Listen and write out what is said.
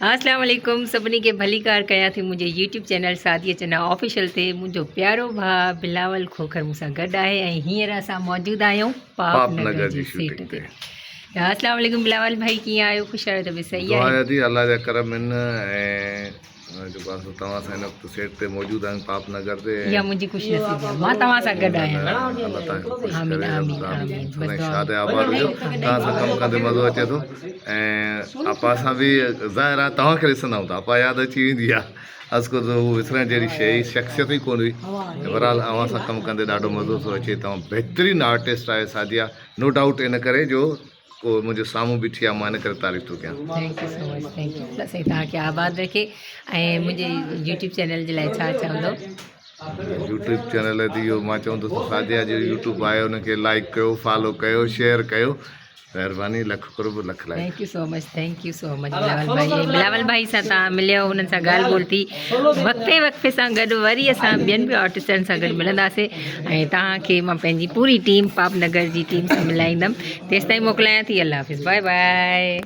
اسلام عليڪم سڀني کي ڀليڪار ڪيان ٿي منهنجي YouTube channel Sadia Channa official تي منهنجو پيارو ڀاء بلاول کوکر مون سان گڏ آهي ۽ هينئر اسان موجود آهيون پاپ نگر جي سيٽ تي. اسلام عليڪم بلاول ڀائي ڪيئن آهيو خوش آهيو ته به صحيح دعا آهي. آهي الله جا ڪرم آهن ۽ جيڪو آهي سو توهان سان هن وقت سيٽ تي موجود آهيون پاپ نگر تي اها منهنجي خوش نصيبي آهي مان توهان سان گڏ آهيان. الله توهان کي خوش آمين ڪري آمين آمين بس سدائين دعا شاد ۽ آباد هجو توهان سان ڪم ڪندي مزو اچي ٿو ۽ آپا سان به ظاهر آهي توهان کي ڏسندا آهيون ته آپا ياد اچي ويندي آهي از خود هو وسرڻ جهڙي شيء شخصيت ئي ڪونه هئي بهرحال اوهان سان ڪم ڪندي ڏاڍو مزو ٿو اچي توهان بهترين آرٽسٽ آهيو سعديه نو ڊائوٽ ان ڪري جو ڪو منهنجي سامهون بيٺي آهي مان ان ڪري تعريف ٿو ڪيان. Thank you so much thank you الله سائين توهان کي آباد رکي ۽ منهنجي يوٽيوب چينل جي لاء ڇا چوندو. يوٽيوب چينل تي اهو مان چوندس ته سعديه جو يوٽيوب آهي ان کي لائيڪ ڪيو فالو ڪيو شيئر ڪيو مهرباني لک قرب لک لائق. Thank you so much thank you so much Bilawal ڀائي ۽ بلاول ڀائي سان توهان مليو انهن سان ڳالهه ٻولهه ٿي وقفي وقفي سان گڏ وري اسان ٻين به آرٽسٽن سان گڏ ملنداسين ۽ توهان کي مان پنهنجي پوري ٽيم پاپ نگر جي ٽيم سان ملائيندم تيستائين موڪلايان ٿي الله حافظ باء باء.